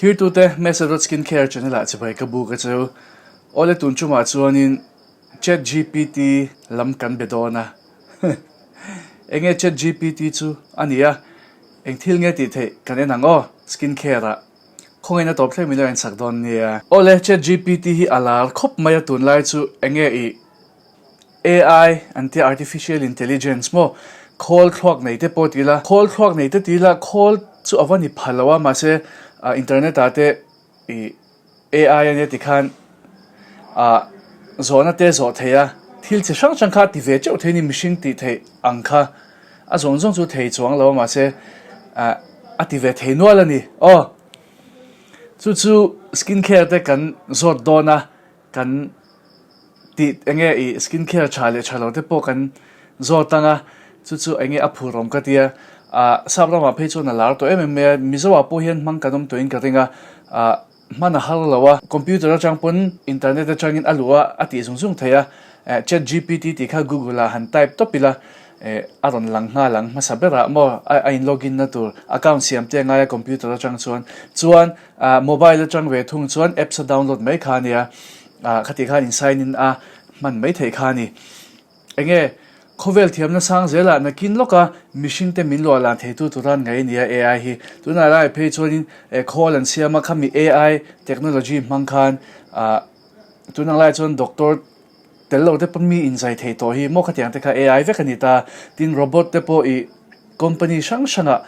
Thirtute Mesa dot Skin Care channel ah chibai ka buk a cheu. Awle tun chungah chuanin Chat GPT lam kan be dawn a. Enge Chat GPT chu a ni a, eng thil nge tih theih kan en ang aw Skin Care ah. Khawngaihna tawp thleng min lo en chak dawn nia. Awle Chat GPT hi a lar khawp mai a tunlai chu enge i AI an tia Artificial Intelligence maw khawl thluak nei te pawh ti ila, khawl thluak nei te ti ila khawl chu a va ni pha lo a mahse internet ah te ih AI a nia tikhan ah zawhna te zawh theih a, thil chi hrang hrang kha a ti ve teuh thei a ni mihring tih theih ang kha a zawng zawng chu thei chuang lo a mahse ah a ti ve thei nual a ni aw. Chu chu skin care te kan zawt dawn a kan. Tih enge i skin care tha leh tha lo te pawh kan zawt ang a, chu chu enge a phur awm ka tia. Ah sap ramah phei chuan a lar tawh em em mai a, Mizo ah pawh hian hmang kan awm tawhin ka ring a, ah hman a har lo a, computer atang pawn internet atangin a luh a, a tih zung zung theih a, eh chat gpt tih kha google ah han type tawp ila eh a rawn lang nghal ang hmasa berah maw a a in login na tur account siam te a ngai a computer atang chuan, chuan ah mobile atang ve thung chuan apps a download mai kha a nia. Ah khati khan in sign in a hman mai theih kha a ni. Enge khawvel thiamna sang zelah nakin lawka mihring te min luah lan theitu turan ngai a nia AI hi. Tunah lai phei chuanin eh khawl an siam a khami AI technology hmang khan ah tunang lai chuan doctor tel lo te pawh mi inzai thei tawh hi maw khatiang te kha AI vek a ni ta. Tin robot te pawh ih Company hrang hrangah,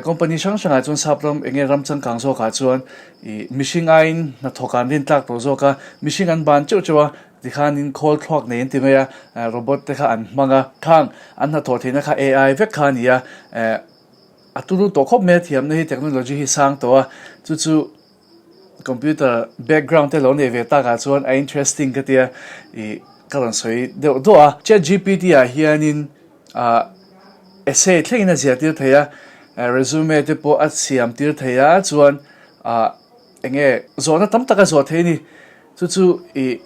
company hrang hrangah chuan sap ram enge ram changkang zawkah chuan ih mihring aiin hnathawk an rin tlak tawh zawk a, mihring an ban teuh teuh a, tikhanin khawl thluak nei an ti mai a, robot te kha an hmang a, khang an hnathawh theihna kha AI vek kha a ni a, a turu tawh khawp mai a thiamna hi technology hi sang tawh a, chu chu computer background te lo nei ve takah chuan a interesting ka tia ih ka rawn sawi deuh duah a. Chat GPT ah hianin Ah essay thlengin a ziah tir thei a, resume te pawh a siam tir thei a, chuan ah eng nge zawhna tam tak a zawh thei a ni. Chu chu ih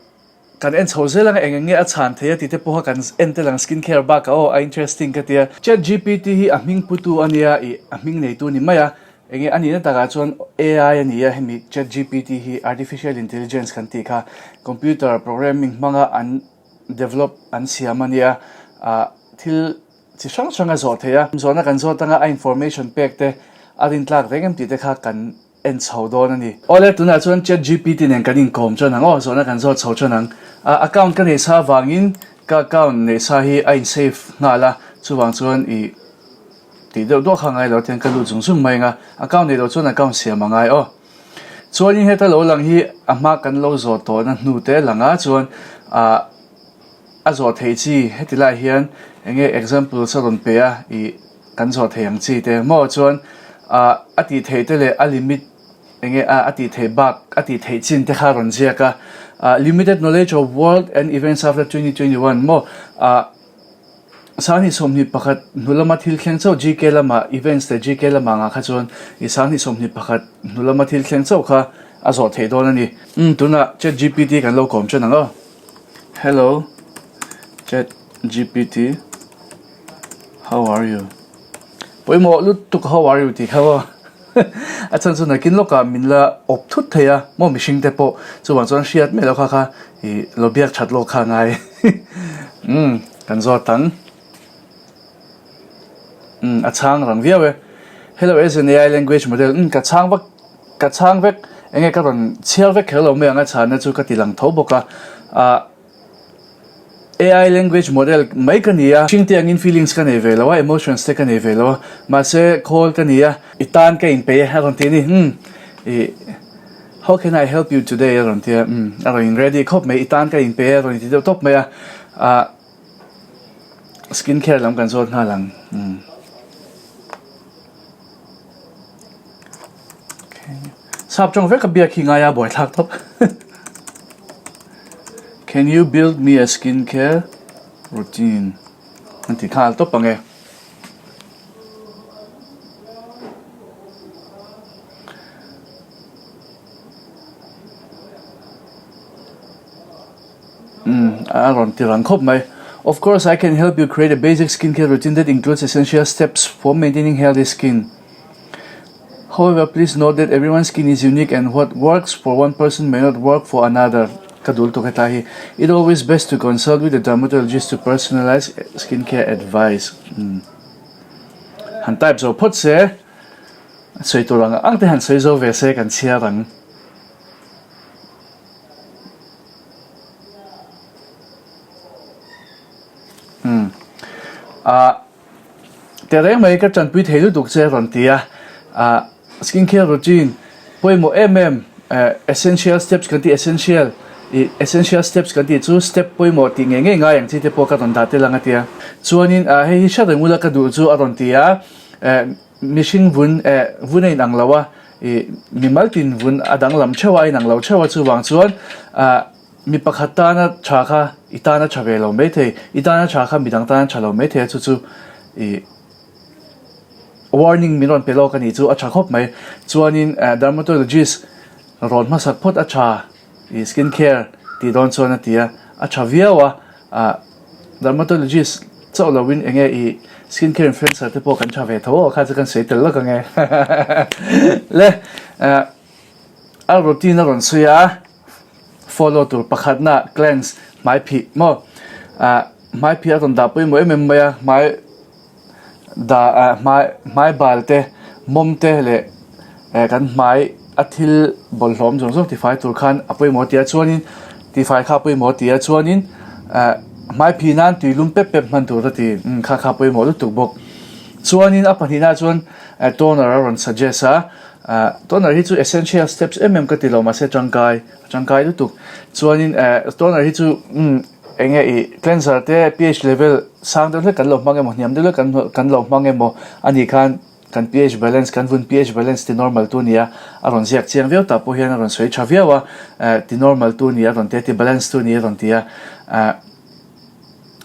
kan en chho zel anga eng eng nge a chhan thei a tih te pawha kan en tel ang skin care bakah aw a interesting ka tia. Chat GPT hi a hming putu a nia ih a hming neitu a ni mai a, eng nge a nihna takah chuan AI a ni a hemi chat GPT hi artificial intelligence kan tih kha computer programming hmanga an develop an siam a nia, ah thil chi hrang hrang a zawh theih a, zawhna kan zawt anga a information pek te a rintlak reng em tih te kha kan en chho dawn a ni. Awle tunah chuan chat gpt nen kan inkawm chuan ang aw, zawhna kan zawt chho chuan ang. Ah account ka neih sa avangin ka account neih sa hi a in save nghal a, chuvang chuan ih tih deuh duah kha ngai lo tiang ka lut zung zung mai ang a, account neih loh chuan account siam a ngai aw. Chuanin heta lo lang hi a hma kan lo zawh tawhna hnu te lang a chuan ah a zawh theih chi heti lai hian eng nge examples a rawn pe a ih kan zawh thei ang chi te maw chuan ah a tih theih te leh a limit eng nge a a tih theih bak a tih theih chin te kha a rawn ziak a ah limited knowledge of world and events after 2021 maw ah 2021 hnu lama thil thleng chauh GK lama events leh GK lama angah kha chuan i 2021 hnu lama thil thleng chauh kha a zawh theih dawn a ni. Umm tunah chat GPT kan lo kawm chen ang aw. Hello chat GPT how are you? Pawimawh lutuk how are you tih kha aw. A chhan chu nakin lawkah min la awp thut thei a, maw mihring te pawh chuvang chuan hriat mai lo kha kha ih lo biak that lawk kha a ngai. Umm kan zawt ang. Umm a chhang rang viau e. Hello as an AI language model umm ka chhang vak ka chhang vek enge ka rawn chhiar vek kher lo mai ang a chhanna chu ka ti lang tho bawk a. Ah. AI language model mai ka ni a, hring te angin feelings ka nei ve lo a, emotions te ka nei ve lo a, mahse call ka ni a, i tan ka inpeih e a rawn ti a ni, umm ih how can I help you today a rawn ti a, umm a rawn in ready khawp mai, i tan ka inpeih e a rawn inti deuh tawp mai a, ah skin care lam kan zawt nghal ang, umm. Sap tawng vek a biak hi ngai a buaithlak tawp. Can you build me a skin care routine? An ti nghal tawp ang e. Umm a rawn ti rang khawp mai. Of course I can help you create a basic skin care routine that includes essential steps for maintaining healthy skin. However, please note that everyone's skin is unique and what works for one person may not work for another. Ka dul tuk hetlai hi. It always best to consult with a dermatologist to personalize skincare advice. Umm. Han type zo phawt se, sawi tur ang ang te han sawi zo ve se kan chhiar ang. Umm. Ah. Teh reng mai ka tanpui thei lutuk che rawn ti a, ah skin care routine pawimawh em em eh essential steps kan tih essential ih essential steps kan tih chu step pawimawh tih ngei ngei ngai ang chi te pawh ka rawn dah tel ang a tia. Chuanin ah hei hi hriat reng ula ka duh chu a rawn ti a, eh mihring vun eh vun a inang lo a, ih mimal tin vun a danglam theuh a a inang lo theuh a chuvang chuan ah Mi pakhat tana tha kha i tana tha ve lo maithei, i tana tha kha midang tana tha lo maithei a chu chu i warning min rawn pe lawk a nih chu a tha khawp mai. Chuanin dermatologist rawn hmasak phawt a tha i skin care tih dawn chuan a ti a, a tha viau a, ah dermatologist chauh lovin eng nge i skin care influencer te pawh kan tha ve tho aw kha chu kan sawi tel lawk ang e le a routine a rawn sawi a. Follow tur pakhatna cleanse hmai phih maw ah hmai phih a rawn dah pawimawh em em mai a hmai dah ah hmai hmai bal te mawm te leh eh kan hmai a thil bawlhhlawm zawng zawng tifai tur khan a pawimawh tia chuanin tifai kha a pawimawh tia chuanin ah hmai phih nan tui lum pep pep hman tur a ti umm kha kha a pawimawh lutuk bawk chuanin a pahnihna chuan toner a rawn suggest a. Ah toner hi chu essential steps em em ka ti lo mahse tangkai a tangkai lutuk chuanin eh toner hi chu umm eng nge ih cleanser te ph level sang deuh hlek kan lo hmang emaw hniam deuh hlek kan kan lo hmang emaw a nih khan kan ph balance kan vun ph balance ti normal tu nia a rawn ziak chiang viau tah pawh hian a rawn sawi tha viau a eh ti normal tu nia a rawn ti a ti balance tu nia a rawn ti a ah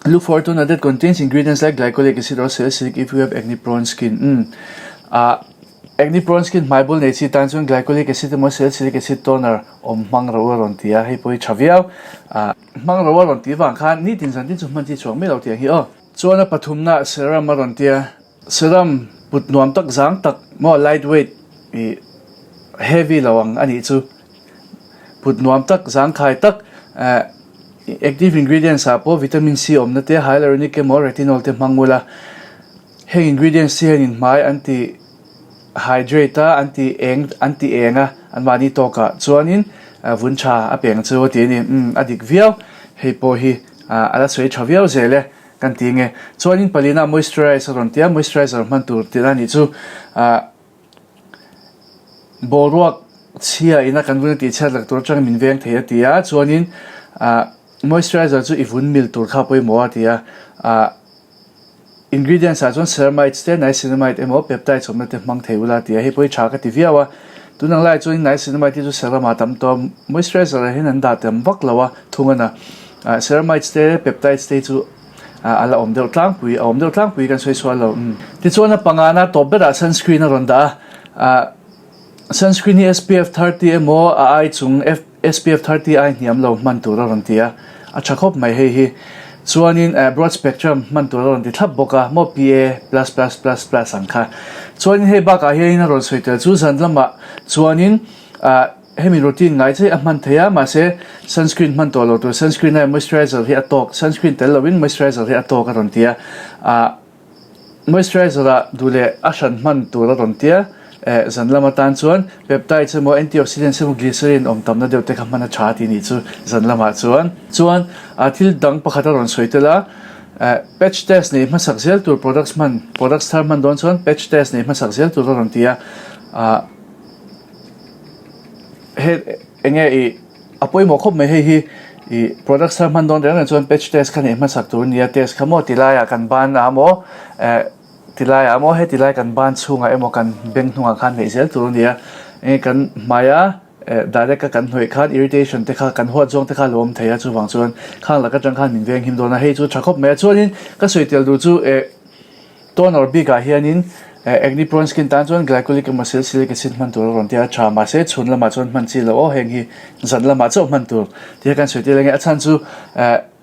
Look for toner that contains ingredients like glycolic acid or salicylic if you have acne prone skin umm ah Acne prone skin hmai bul nei chi tan chuan glycolic acid emaw salicylic acid toner awm hmang ro a rawn ti a, hei pawh hi tha viau. Ah hmang ro a rawn tih vang khan nitin zan tin chu hman chi chhuak mai lo tih ang hi aw. Chuan a pathumna serum a rawn ti a, serum put nuam tak zang tak maw light weight ih heavy lo ang a nih chu. Put nuam tak zangkhai tak eh active ingredients ah pawh vitamin C awmna te hyaluronic emaw retinol te hmang ula. Heng ingredients hi hianin hmai an ti hydrate a, an ti eng an ti eng a, anmahni tawkah chuanin vun tha a peng chu a ti a ni. Umm a dik viau, hei pawh hi a la sawi tha viau zel e kan ti nge. Chuanin palina moisturize a rawn ti a, moisturizer hman tur tihna a nih chu. Ah boruak chhia ina kan vun a tih chhiat lak tur atangin min veng thei a ti a, chuanin ah moisturizer chu i vun mil tur kha pawimawh a ti a, ah. Ingredients ah chuan ceramides te, niacinamide emaw peptides awmna te hmang thei ula tih a hei pawh hi tha ka ti viau a. Tun ang laiah chuan niacinamide hi chu serum ah tam tawh a, moisturizer ah hian an dah tam vak lo a thung a na. Ceramides te, peptides te hi chu a la awm deuh tlangpui, a awm deuh tlangpui kan sawi sual lo. Tichuan a pangana tawp berah sunscreen a rawn dah a, sunscreen hi SPF 30 emaw a ai chung SPF 30 ai hniam lo hman tur a rawn ti a, a tha khawp mai hei hi. Chuanin broad spectrum hman tur a rawn ti thlap bawk a, maw PA plus plus plus plus ang kha. Chuanin hei bakah hianin a rawn sawi tel chu zan lamah chuanin hemi routine ngai che a hman thei a, mahse sunscreen hman tawh lo tur sunscreen ai moisturizer hi a tawk, sunscreen tel lovin moisturizer hi a tawk a rawn ti a. Moisturizer ah duh leh a hran hman tur a rawn tia, eh zan lam atan chuan peptides emaw antioxidants emaw glycerin awm tamna deuh te kha hman a tha tih nih chu zan lamah chuan. Chuan ah thil dang pakhat a rawn sawi tel a, eh patch test nei hmasak zel tur products hman products thar hman dawn chuan patch test nei hmasak zel tur a rawn ti a, ah he eng nge ih. A pawimawh khawp mai hei hi ih products thar hman dawn reng reng chuan patch test kha neih hmasak tur ania test kha maw tilaiah kan ban ah maw eh tilaiah maw heti lai kan ban chhungah emaw kan beng hnungah khan neih zel tur ania enge kan hmaia eh direct a kan hnawih khan irritation te kha kan huat zawng te kha a lo awm thei a chuvang chuan khang lak atang khan min veng him dawn a hei chu tha khawp mai a chuanin ka sawi tel duh chu eh Toner bikah hianin acne prone skin tan chuan glycolic emaw salicylic acid hman tur a rawn tia a tha mahse chhun lamah chuan hman chi loh aw heng hi zan lamah chauh hman tur tih kha kan sawi tir enge a chhan chu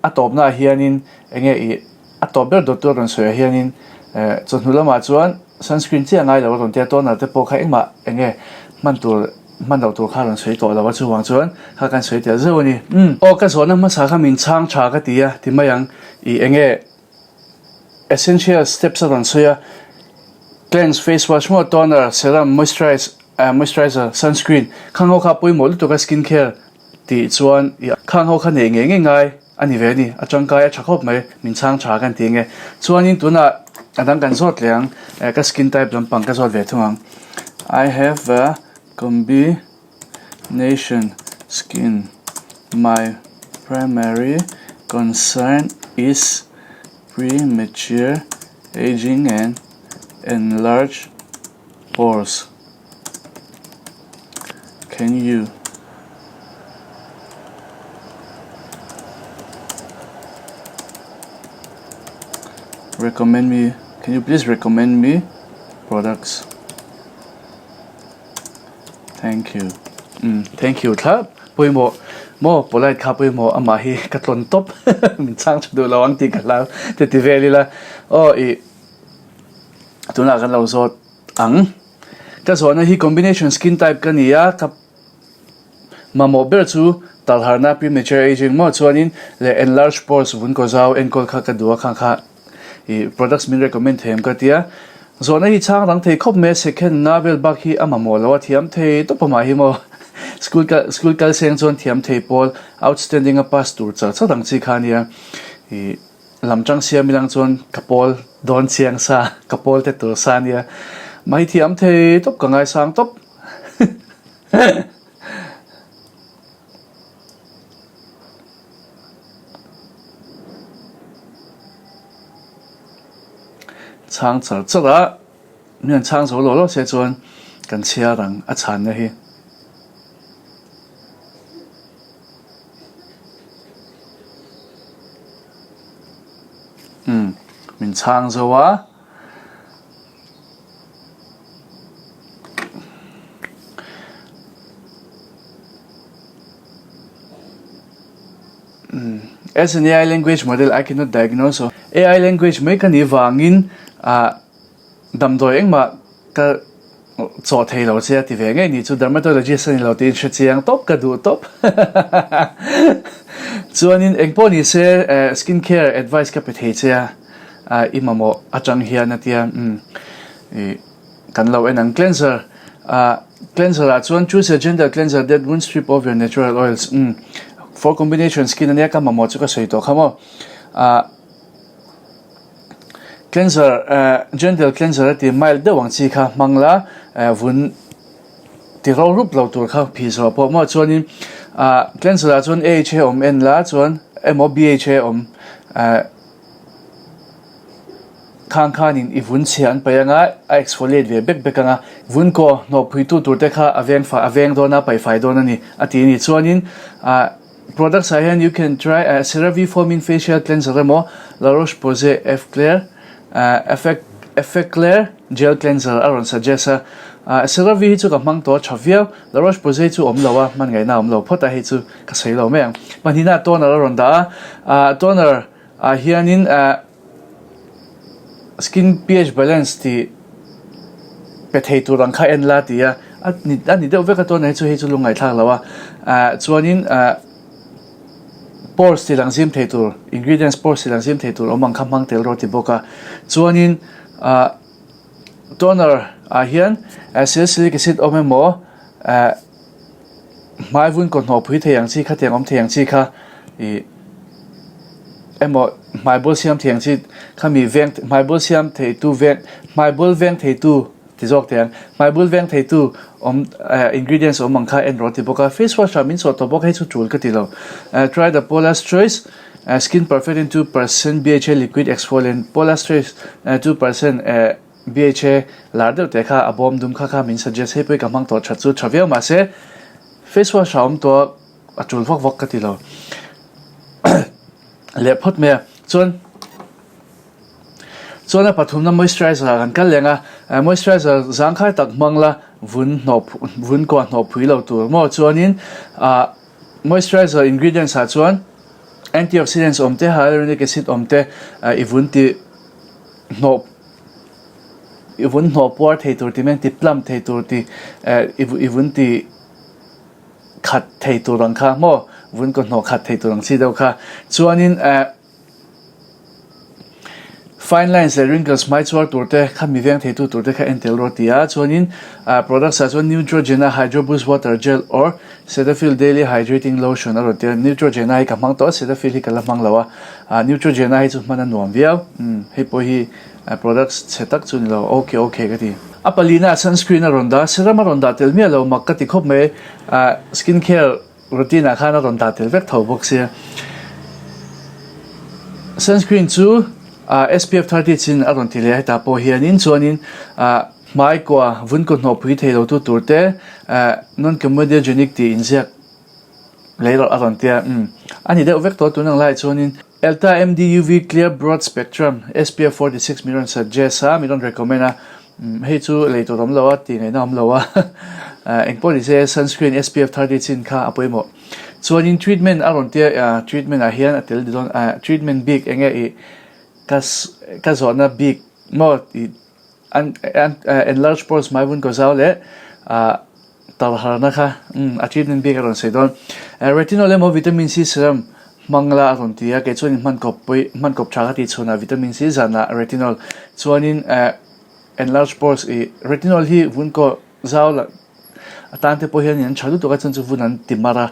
a tawpnaah hianin enge ih a tawp ber dawt tur a rawn sawiah hianin chawhnu lamah chuan. Sunscreen chiah ngai lo a rawn tia toner te pawh kha engmah eng nge hman tur hman loh tur kha a rawn sawi tawh lo a chuvang chuan kha kan sawi tel zeuh a ni. Umm aw ka zawhna hmasa kha min chhang tha ka ti a ti mai ang ih eng nge essential steps a rawn sawi a cleanse face wash maw toner serum moisturize moisturizer sunscreen khang ho kha pawimawh lutuk a skin care tih chuan ih khang ho kha neih ngei ngei ngai. A ni ve a ni, a tangkai a tha khawp mai, min chhang tha kan ti ange. Chuanin tunah a dang kan zawt leh ang, eh ka skin type lampang ka zawt ve thung ang. I have a combination skin, my primary concern is premature aging and enlarged pores. Can you recommend me can you please recommend me products thank you um thank you thlap pawimawh maw polite kha pawimawh amah hi ka tlawn tawp min chhang tha duh lo ang tih ka hlau te ti vel ila aw ih tunah kan lo zawt ang. Ka zawhna hi combination skin type ka ni a, ka mamawh ber chu talharna premature aging maw chuanin leh enlarged pores vun kaw zau enkawl kha ka duh a khang kha i products min recommend thei em ka tia. Zawhna hi chhang dang thei khawp mai a second nga vel bak hi a mamawh lo a thiam thei tawp amah hi maw school kal school kal seng chuan thiam thei pawl outstanding a pass tur char char ang chi kha ania i Lam tang siam ilang chuan ka pawl dawn chiang sa, ka pawl te tur sa ania. Mai thiam thei tawp ka ngaisang tawp. Chhang char char a, mi han chhang zo lo lo se chuan kan chhiar ang a chhanna hi. Umm min chhang zo a. Umm as an AI language model I cannot diagnose AI language mai ka nih vangin ah. Damdawi engmah ka chawh thei lo che a ti ve ngei ni chu dermatologist a ni lo tiin hre chiang tawp ka duh tawp. Chuanin engpawh ni se skin care advice ka pe thei che a i mamawh atang hian a tia umm ih kan lo en ang cleanser ah cleanser ah chuan choose a gentle cleanser that won't strip off your natural oils umm for combination skin ania ka mamawh chu ka sawi tawh kha maw ah. Cleanser eh gentle cleanser a ti mild deuh ang chi kha hmang la eh vun ti ro rup lo tur kha phih zawh pawh maw chuanin ah cleanser ah chuan AHA awm en la chuan emaw BHA awm eh khang khanin i vun chhia an paih anga a exfoliate ve bek bek anga vun kaw hnawh phui tu tur te kha a veng fai a veng dawn a paih fai dawn a ni a ti a ni chuanin ah. Products ah hian you can try a CeraVe foaming facial cleanser emaw La Roche-Posay Effaclar Effaclar gel cleanser a rawn suggest a. CeraVe hi chu ka hmang tawh a tha viau. La Roche-Posay chu awm lo a, hman ngaihna a awm lo phawt a, hei chu ka sawi lo mai ang. Pahnihna toner a rawn dah a, toner ah hianin Skin pH balance tih pe thei tur ang kha en la ti a, a ni a ni deuh vek a tuan hei chu hei chu lu ngaihthlak lo a, ah chuanin ah pores tih lang zim thei tur ingredients pores tih lang zim thei tur awm ang kha hmang tel rawh ti bawk a, chuanin ah toner ah hian salicylic acid awm emaw ah. Hmai vun kaw hnawh phui thei ang chi kha tiang awm thei ang chi kha ih emaw hmai bul siam thei ang chi kha mi veng hmai bul siam thei tu veng hmai bul veng thei tu ti zawk thei ang hmai bul veng thei tu awm eh ingredients awm ang kha en rawh ti bawk a face wash ah min chhuah tawh bawk hei chu tul ka ti lo eh try the Paula's Choice eh skin perfecting 2% BHA liquid exfoliant Paula's Choice eh 2% eh. BHA lar deuh teh kha a bawm dum kha kha min suggest hei pawh i ka hmang tawh that chu tha viau mahse face wash a awm tawh a tul vak vak ka ti lo leh phawt mai a chuan chuan a pathumna moisturizer ah kan kal leng a moisturizer zangkhai tak hmang la vun hnawh vun kuah hnawh phui lo tur maw chuanin ah moisturizer ingredients ah chuan antioxidants awm te hyaluronic acid awm te i vun tih hnawh. i vun hnawh puar thei tur ti mai ti plump thei tur ti i vun ti khat thei tur ang kha maw vun kaw hnawh khat thei tur ang chi deuh kha chuanin eh Fine lines leh wrinkles hmai chuar tur te kha mi veng theitu tur te kha en tel rawh ti a, chuanin products ah chuan Neutrogena Hydro Boost Water Gel or Cetaphil Daily Hydrating Lotion a rawn ti a, Neutrogena hi ka hmang tawh a, Cetaphil hi ka la hmang lo a, Neutrogena hi chu hman a nuam viau, umm hei pawh hi products chhe tak chu ni lo, ok ok ka ti. A palina ah sunscreen a rawn dah a, serum a rawn dah tel miah lo mak ka ti khawp mai, skin care Routine ah khan a rawn dah tel vek tho bawk sia. Sunscreen chu SPF 30 chin a rawn ti leh a hetah pawh hianin chuanin hmai kua vun kaw hnawh pui thei lo tu tur te non-comedogenic tih inziak lei rawh a rawn tia umm a ni deuh vek tawh tun ang laiah chuanin Elta MD UV Clear Broad Spectrum SPF 46 min rawn suggest a, min rawn recommend a, hei chu lei tur awm lo a, tih ngaihna awm lo a, engpawh ni se sunscreen SPF 30 chin kha a pawimawh. Chuanin treatment a rawn tia, treatment ah hian a tel di dawn, treatment bik enge i ka ka zawhna bik maw i an enlarge pores hmai vun kaw zau leh Tarharna kha a treatment bik a rawn sawi dawn. Retinol emaw vitamin C serum hmang la a rawn ti a, kei chuan hman kawp pawih hman kawp tha ka tih chhunah vitamin C zanah retinol chuanin enlarge pores i retinol hi vun kaw zau la atan te pawh hian an tha lutuk a chuan chu vun an ti mar a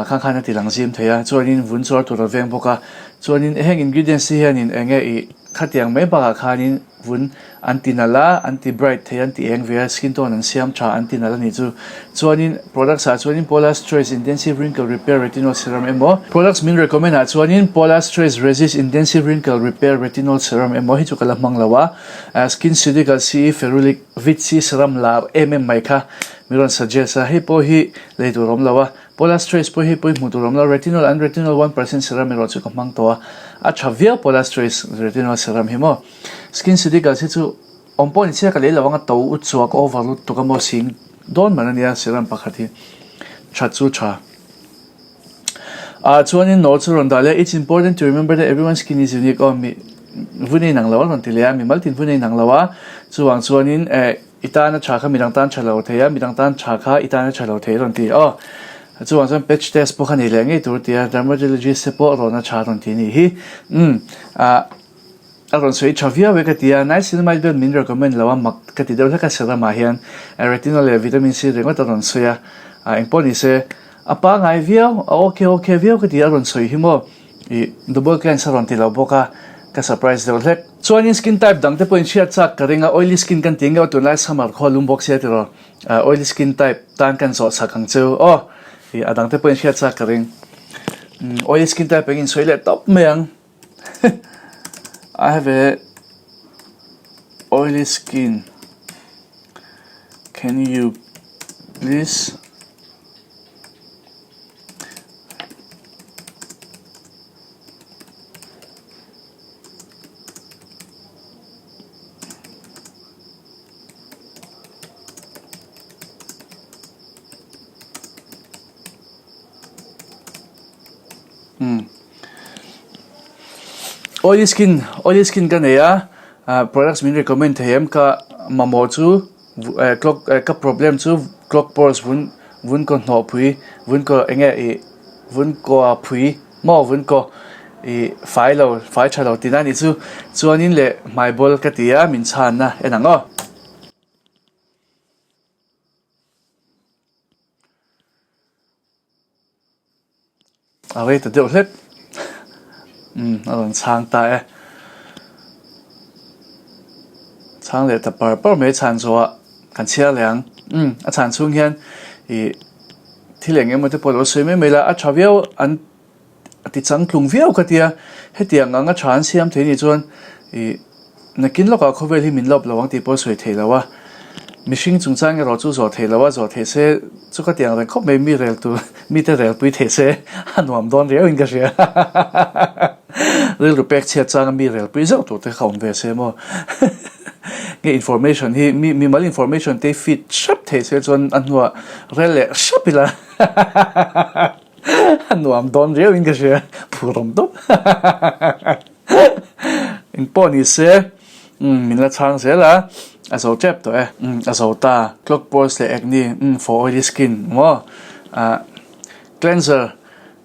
khang khan a ti lang zim thei a chuanin vun chuar tur a veng bawk a chuanin heng ingredients te hianin eng nge i Khatiang mai bakah khanin vun an ti nalh a, an ti bright thei, an ti eng ve a, skin tone an siam tha, an ti nalh a nih chu. Chuanin products ah chuanin Paula's Choice Intensive Wrinkle Repair Retinol Serum emaw, products min recommend ah chuanin Paula's Choice Resist Intensive Wrinkle Repair Retinol Serum emaw hi chu ka la hmang lo a, SkinCeuticals CE Ferulic Vit C Serum lar em em mai kha min rawn suggest a, hei pawh hi lei tur awm lo a. Paula's Choice pawh hi pawih hmuh tur awm lo, Retinol an Retinol 1% serum erawh chu ka hmang tawh a, a tha viau Paula's Choice Retinol serum hi maw. SkinCeuticals hi chu awm pawh ni chiah ka lei lo ang a to u chuak over lutuk a maw sing dawn man ania serum pakhat hi tha chu tha. Ah chuanin note chu rawn dah leh It's important to remember that everyone's skin is unique aw mi vun a inang lo a rawn ti leh a, mimal tin vun a inang lo a, chuvang chuanin eh I tan a tha kha midang tan tha lo thei a, midang tan tha kha i tan a tha lo thei a rawn ti aw. Chuvang chuan patch test pawh kha nei leh ngei tur a ti a, dermatologist te pawh rawn a tha a rawn ti a nih hi. Umm ah a rawn sawi tha viau e ka ti a, niacinamide vel min recommend lo a, mak ka ti deuh hlek a serum ah hian retinol leh vitamin C ringawt a rawn sawi a, ah engpawh ni se a pangai viau, a okay okay viau ka ti a rawn sawi hi maw. I double cleanse a rawn ti lo bawk a, ka surprise deuh hlek. Chuanin skin type dang te pawhin hriat chak ka ring a, oily skin kan ti ngeuh tunlai summer khaw a lum bawk sia tiraw, oily skin type tan kan zawh chak ang chu aw, i a dang te pawhin hriat chak ka ring. Oily skin type engin sawi leh tawp mai ang. I have a oily skin, can you please. Oily skin oily skin ka nei a products min recommend thei em ka mamawh chu. Clock ka problem chu clock pores vun vun kaw hnawh phui vun kaw eng nge ih vun kaw phui maw vun kaw ih fai lo fai tha lo tihna a nih chu chuanin leh hmai bawl ka ti a min chhanna en ang aw. A rei ta deuh hlek. Umm a rawn chhang ta e. Chhang leh ta par par mai chhan zawh ah kan chhiar leh ang. Umm a chhan chhung hian ih thil eng emaw te pawh lo sawi mai mai la a tha viau an a ti changtlung viau ka tia hetiang ang a tha an siam thei nih chuan ih nakin lawkah khawvel hi min lawp lo ang tih pawh a sawi thei lo a mihring chungchang erawh chu zawh thei lo a zawh theih se chu ka tiang reng khawp mai mi rel tur mite rel pui theih se a nuam dawn riau in ka hria rilru pek chhiat changa mi rel pui zeuh tur te kha awm ve se maw nge information hi mi mimal information te feed hrep theih se chuan a hnuah rel leh hrep ila. A nuam dawn riau in ka hria, phur awm tawp. Engpawh ni se, min la chhang zel a. A zo tep tawh e. Umm a zo ta. Clog pores leh acne umm for oily skin maw? Ah cleanser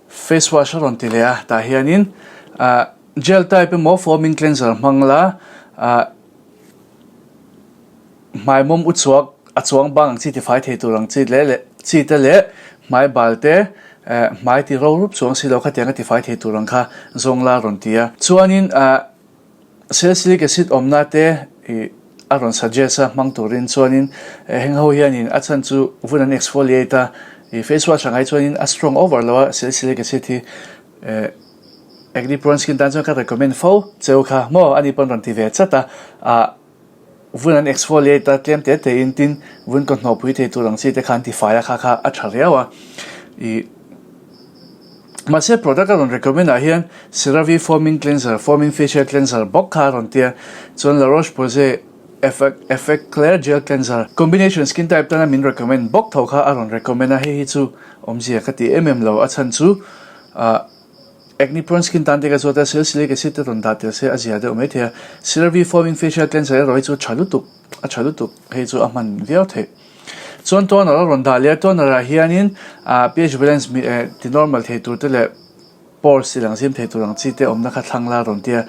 face wash a rawn ti leh a tah hianin ah gel type emaw foaming cleanser hmang la ah hmai mawm u chhuak a chuang bang ang chi tifai thei tur ang chi leh leh chi te leh hmai bal te eh hmai ti ro rup chuang si lo khatiang a tifai thei tur ang kha zawng la a rawn ti a. Chuanin ah Salicylic acid awmna te ih a rawn suggest a hmang turin chuanin heng ho hianin a chhan chu vun an exfoliate a ih face wash ang ai chuanin a strong over lo a salicylic acid hi eh acne prone skin tan chuan ka recommend fo cheu kha maw ani pawn rawn ti ve chat a ah vun an exfoliate a tlem te te in tin vun kaw hnawhpui thei tur ang chi te kha an ti fai a kha kha a tha riau a ih. Mahse product a rawn recommend ah hian CeraVe Foaming Cleanser, Foaming Facial Cleanser bawk kha a rawn tia. Chuan La Roche-Posay Effaclar Gel Cleanser, combination skin type tana min recommend bawk tho kha a rawn recommend a, hei hi chu awmzia ka ti em em lo. A chhan chu ah acne prone skin tan te ka zawt a, salicylic acid te rawn dah tel se a zia deuh maithei a. CeraVe Foaming Facial Cleanser erawh hi chu tha lutuk, a tha lutuk, hei chu a hman viau theih. Chuan toner a rawn dah leh a, toner ah hianin ah pH balance ti normal thei tur te leh pores ti lang zim thei tur ang chi te awmna kha thlang la a rawn ti a,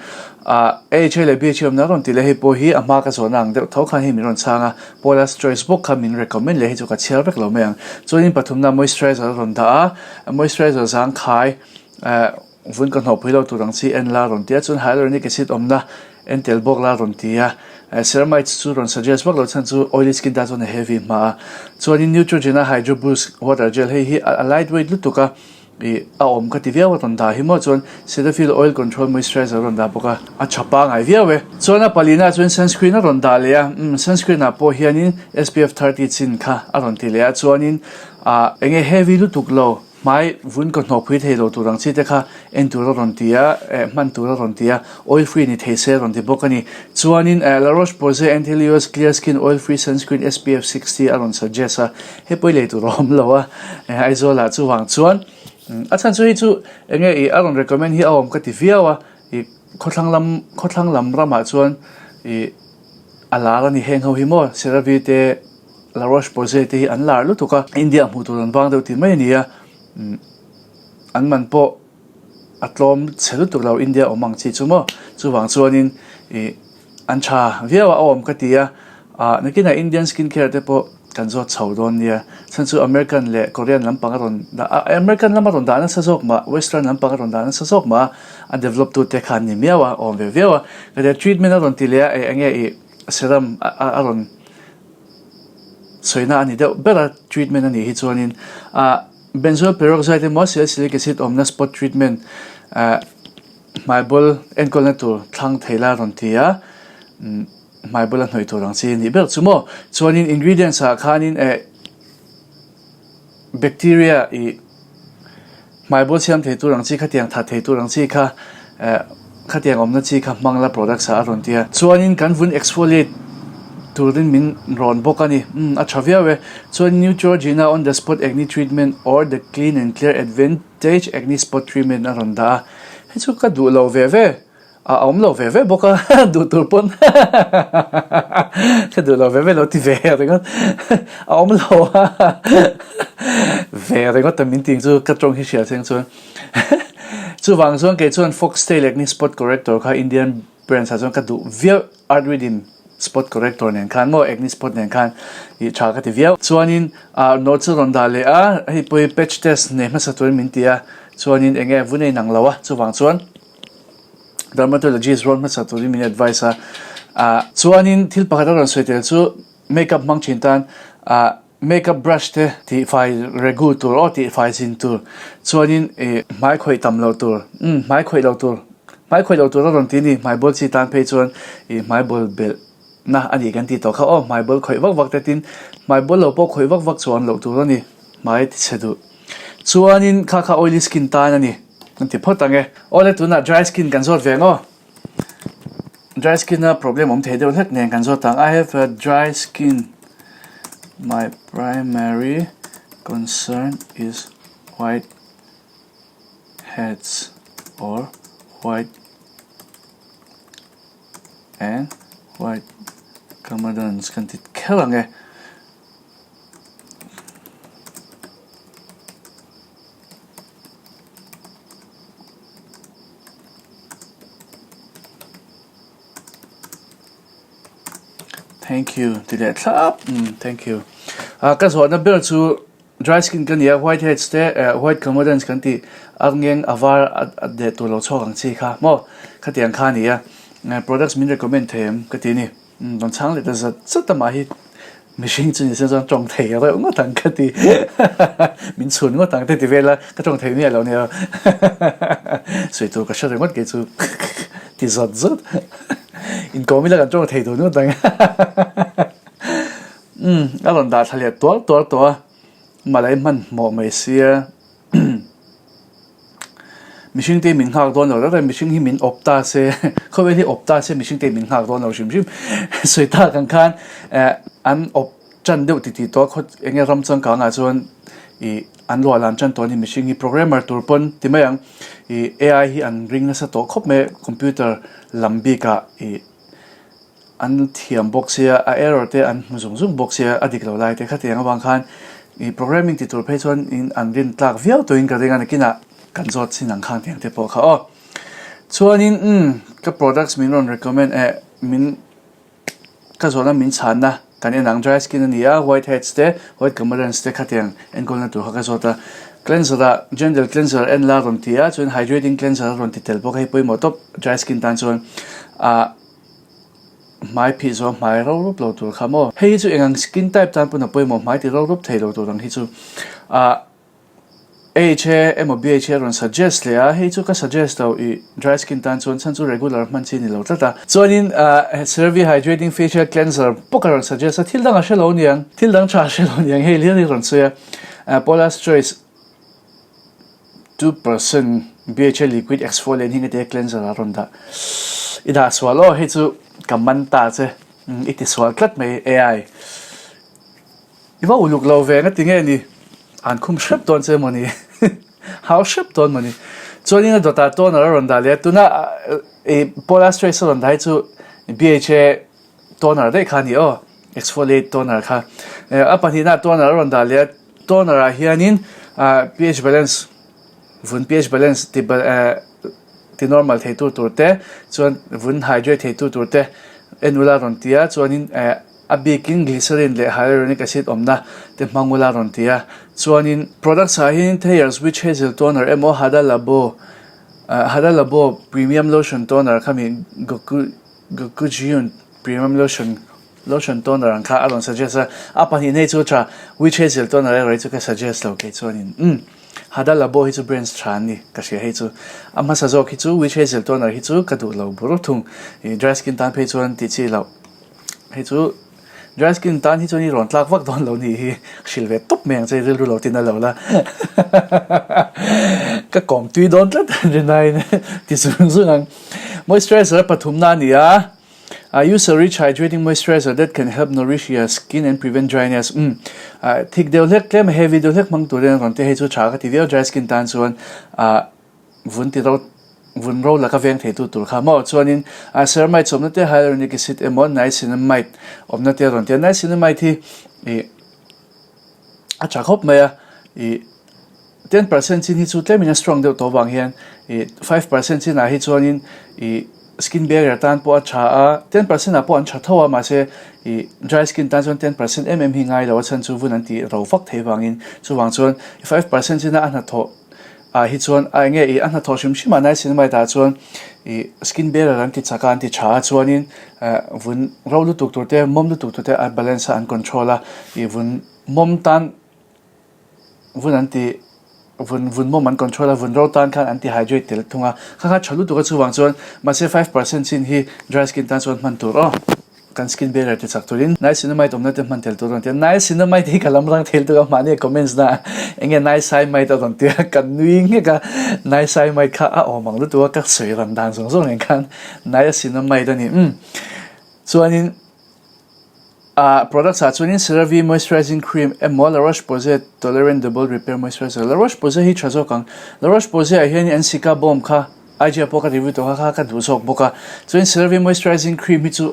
ah AHA leh BHA awmna a rawn ti leh hei pawh hi a hma ka zawhna ang deuh tho khan hei min rawn chhang a, Paula's Choice bawk kha min recommend leh hei chu ka chhiar vek lo mai ang. Chuanin pathumna moisturizer a rawn dah a, moisturizer zangkhai eh Vun ka hnawhpui lo tur ang chi en la rawn ti a, chuan hyaluronic acid awmna en tel bawk la rawn ti a, ceramides chu rawn suggest vak lo chhan chu oily skin tan chuan a heavy hma a, chuanin Neutrogena Hydro Boost water gel hei hi a light weight lutuk a, ih a awm ka ti viau a rawn dah hi maw chuan Cetaphil oil control moisturizer a rawn dah bawk a, a tha pangai viau e. Chuan a palina chuan sunscreen a rawn dah leh a, umm sunscreen ah pawh hianin SPF 30 chin kha a rawn ti leh a, chuanin ah enge heavy lutuk lo. Hmai vun ka hnawhpui thei lo tur ang chi te kha en tur a rawn ti a, eh hman tur a rawn ti a, oil free ni thei se a rawn ti bawk a ni. Chuanin eh La Roche-Posay Anthelios Clear Skin Oil Free Sunscreen SPF 60 a rawn suggest a, hei pawh i lei tur a awm lo a, eh Aizawl ah chuvang chuan a chhan chu hei chu enge ih a rawn recommend hi a awm ka ti viau a, ih khawthlang lam khawthlang lam ramah chuan ih a lar a ni heng ho hi maw CeraVe te La Roche-Posay te hi an lar lutuk a, India hmuh tur an vang deuh tih mai a ni a, an man pawh a tlawm chhe lutuk lo India awm ang chi chu maw, chuvang chuanin ih an tha viau a awm ka ti a, ah nakinah Indian skin care te pawh kan zawt chho dawn nia, chhan chu American leh Korean lampang a rawn dah a, American lama rawn dah nasa zawk mah, Western lampang a rawn dah nasa zawk mah a, a develop tu te kha an ni miau a, awm ve viau a, ka tia treatment a rawn ti leh a, eng nge ih serum a rawn. Sawina a ni deuh ber a, treatment a nih hi chuanin ah benzoyl peroxide emaw salicylic acid awmna spot treatment ah hmai bawl enkawlna tur thlang thei la rawn ti a, umm hmai bawla hnawih tur ang chi a nih ber chu maw. Chuanin ingredients ah khanin eh Bacteria ih hmai bul siam thei tur ang chi khatiang that thei tur ang chi kha eh khatiang awmna chi kha hmang la products ah a rawn ti a. Chuanin kan vun exfoliate turin min rawn bawk a ni. Umm a tha viau e. Chuan Neutrogena on the spot acne treatment or the clean and clear advantage acne spot treatment a rawn dah a. Hei chu ka duh lo ve ve. A awm lo ve ve bawk a, duh tur pawn ka duh lo ve ve lo ti ve ringawt a awm lo a ve ringawt a min ting chu ka tawng hi hria cheng chuan chuvang chuan kei chuan Foxtail acne spot corrector kha Indian brands ah chuan ka duh viau Art Rhythm spot corrector nen khan maw acne spot nen khan ih tha ka ti viau chuanin ah notes a rawn dah leh a hei pawh hi patch test nei hmasa turin min ti a chuanin eng nge vun a inang lo a chuvang chuan. Dermatologist rawn hmasa turin min advice a, ah chuanin thil pakhat a rawn sawi tel chu makeup hmang thin tan ah makeup brush te tihfai regu tur aw tihfai zin tur chuanin ih hmai khawih tam loh tur umm hmai khawih loh tur hmai khawih loh tur a rawn ti a ni hmai bawl chi tan phei chuan ih hmai bawl belh na a nih kan tih tawh kha aw hmai bawl khawih vak vak te tin hmai bawl lo pawh khawih vak vak chuan loh tur a ni hmai tichhe duh chuanin kha kha oily skin tan a ni. Kan ti phawt ang e. Awle tunah dry skin kan zawt ve ang aw. Dry skin a problem awm thei deuh hlek nen kan zawt ang. I have a dry skin. My primary concern is white heads or white and white. Comedones kan ti kher ang e. Thank you ti leh thlap umm thank you. Ah ka zawhna ber chu dry skin ka nia white heads te eh white comedones kan tih a ngeng a var a deh tur lo chhuak ang chi kha maw khatiang kha a ni a products min recommend thei em ka ti a ni. Umm rawn chhang leh ta zat zat a mah hi mihring chu ni se chuan tawng thei reuh ngawt ang ka ti min chhun ngawt ang te ti vel a ka tawng thei miah lo nia sawi tur ka hre ringawt kei chu ti zawt zawt inkawm ila kan tawng thei tur ngawt ang umm a rawn dah thla leh tuar tuar tawh a malai hmanhmawh mai sia. Mihring te min nghak dawn lo reng reng, mihring hi min awp ta se, khawvel hi awp ta se mihring te min nghak dawn lo hrim hrim. Sawi tak ang khan eh an awp tan deuh titih tawh a, khaw eng nge ram changkang ah chuan ih an luah lan tan tawh a ni mihring hi programmer tur pawn ti mai ang ih AI hi an ring nasa tawh khawp mai computer lam bik ah ih An thiam bawk sia, a error te an hmu zung zung bawk sia, a dik lo lai te khatiang avang khan ih programming ti tur phei chuan in an rin tlak viau turin ka ring a, nakinah kan zawt chin ang khan tiang te pawh kha aw. Chuanin umm ka products min rawn recommend eh min ka zawhna min chhanna kan en ang dry skin a ni a, white heads te white comedones te khatiang enkawlna tur kha ka zawt a, cleanser ah gentle cleanser en la rawn ti a, chuan hydrating cleanser a rawn ti tel bawk a, hei pawimawh tawp dry skin tan chuan ah. Hmai phih zawh hmai ro rup lo tur kha maw? Hei hi chu eng ang skin type tan pawn a pawimawh hmai ti ro rup thei lo tur ang hi chu ah AHA emaw BHA rawn suggest leh a, hei chu ka suggest lo i dry skin tan chuan chhan chu regular hman chi ni lo tlat a. Chuanin ah CeraVe hydrating facial cleanser bawk a rawn suggest a, thil dang a hre lo niang, thil dang tha a hre lo niang hei hlir hi rawn sawi a, Paula's Choice. 2% BHA liquid exfoliant hi ngete cleanser a rawn dah i dah sual aw hei chu ka man ta che i ti sual tlat mai AI i va uluk lo ve nga ti nge ni an khum hrep dawn che mawni hau hrep dawn mawni chuanin a dawtah toner a rawn dah leh a tuna i Paula's Choice a rawn dah hi chu BHA Toner daih kha a ni aw, exfoliate toner kha. A pahnihna toner a rawn dah leh a, toner ah hianin pH balance, vun pH balance ti ti normal thei tur tur te, chuan vun hydrate thei tur tur te en ula rawn ti a, chuanin a bikin glycerin leh hyaluronic acid awmna te hmang ula rawn ti a, chuanin products ah hianin Thayer's Witch Hazel Toner emaw Hada Labo Hada Labo Premium Lotion Toner khami Goku Gokujyun Premium Lotion Lotion Toner ang kha a rawn suggest a, a pahnih nei chu tha Witch Hazel Toner erawh hi chu ka suggest lo kei chuanin umm Hada Labo hi chu brands tha an ni ka hria hei chu a hmasa zawk hi chu Witch Hazel Toner hi chu ka duh lo bur thung ih dry skin tan phei chuan tih chi loh hei chu dry skin tan hi chuan i rawn tlak vak dawn lo ni hi hrilh ve tawp mai ang che rilru lo tin a lo la ka kawm tui dawn tlat rinaiin ti zung zung ang. Moisturizer pathumna a ni a, I use a rich hydrating moisturizer that can help nourish your skin and prevent dryness. Umm, thik deuh hlek tlem a heavy deuh hlek hmang turin a rawn ti a, hei chu tha ka ti viau dry skin tan chuan vun ti ro vun ro laka veng thei tu tur kha maw chuanin ceramide awmna te hyaluronic acid emaw niacinamide awmna te a rawn ti a, niacinamide hi ih a tha khawp mai a ih 10% chin hi chu tlemin a strong deuh tawh avang hian ih 5% chinah hi chuanin ih skin barrier tan pawh a tha a, 10% ah pawh an tha tho a mahse ih dry skin tan chuan 10% em em hi ngai lo a chhan chu vun an tih ro vak thei avangin chuvang chuan 5% china a hnathawh ah hi chuan a enge ih a hnathawh hrim hrim ah niacinamide ah chuan ih skin barrier an ti chak a an ti tha a chuanin eh vun ro lutuk tur te mawm lutuk tur te a balance a an control a ih vun mawm tan Vun an ti vun vun mawm an control a vun ro tan khan an ti hydrate tel thung a kha kha tha lutuk a chuvang chuan mahse 5% chin hi dry skin tan chuan hman tur aw kan skin barrier ti chak turin niacinamide awmna te hman tel tur a rawn ti a niacinamide hi ka lam rang thei lutuk a mahni a comments na eng nge niacinamide a rawn ti a ka nui nghek a niacinamide kha a awm ang lutuk a ka sawi ran dan zawng zawng nen khan niacinamide a ni umm chuanin. Ah products ah chuanin CeraVe moisturizing cream emaw La Roche-Posay Toleriane Double Repair Moisturizer. La Roche-Posay hi tha zawk ang. La Roche-Posay ah hian an Cica Balm kha IG ah pawh ka review tawh kha kha ka duh zawk bawk a. Chuan CeraVe moisturizing cream hi chu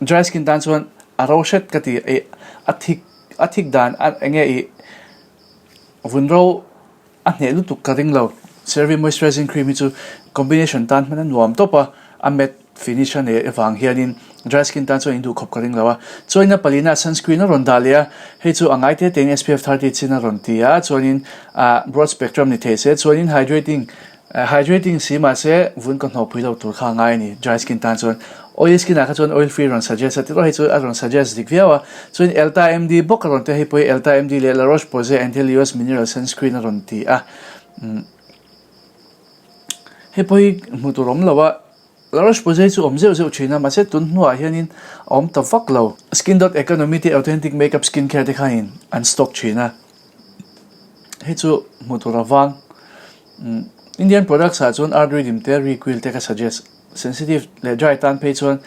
Dry skin tan chuan a ro hret ka ti ih a thik a thik dan a enge ih vun ro a hneh lutuk ka ring lo. CeraVe moisturizing cream hi chu combination tan hman a nuam tawp a, a matte finish a nei avang hianin dry skin tan chuan in duh khawp ka ring lo a. Chuanin a palina sunscreen a rawn dah leh a, hei chu a ngai te tein SPF 30 chin a rawn ti a, chuanin ah broad spectrum ni thei se chuanin hydrating Hydrating si mahse vun ka hnawhpui lo tur kha a ngai a ni, dry skin tan chuan. Oily skin ah kha chuan oil free rawn suggest a, tiraw hei chu a rawn suggest dik viau a. Chuan Elta MD bawk a rawn ti a, hei pawh hi Elta MD leh La Roche Posay Anthelios Mineral Sunscreen a rawn ti a. Umm hei pawh hi hmuh tur awm lo a, La Roche Posay chu awm zeuh zeuh thin a, mahse tun hnuah hianin a awm ta vak lo. Skin dot Economy te Authentic Makeup Skincare te khanin an stock thin a, hei chu hmuh tur a vang. Indian products ah chuan Art Rhythm te Requil te ka suggest. Sensitive leh dry tan phei chuan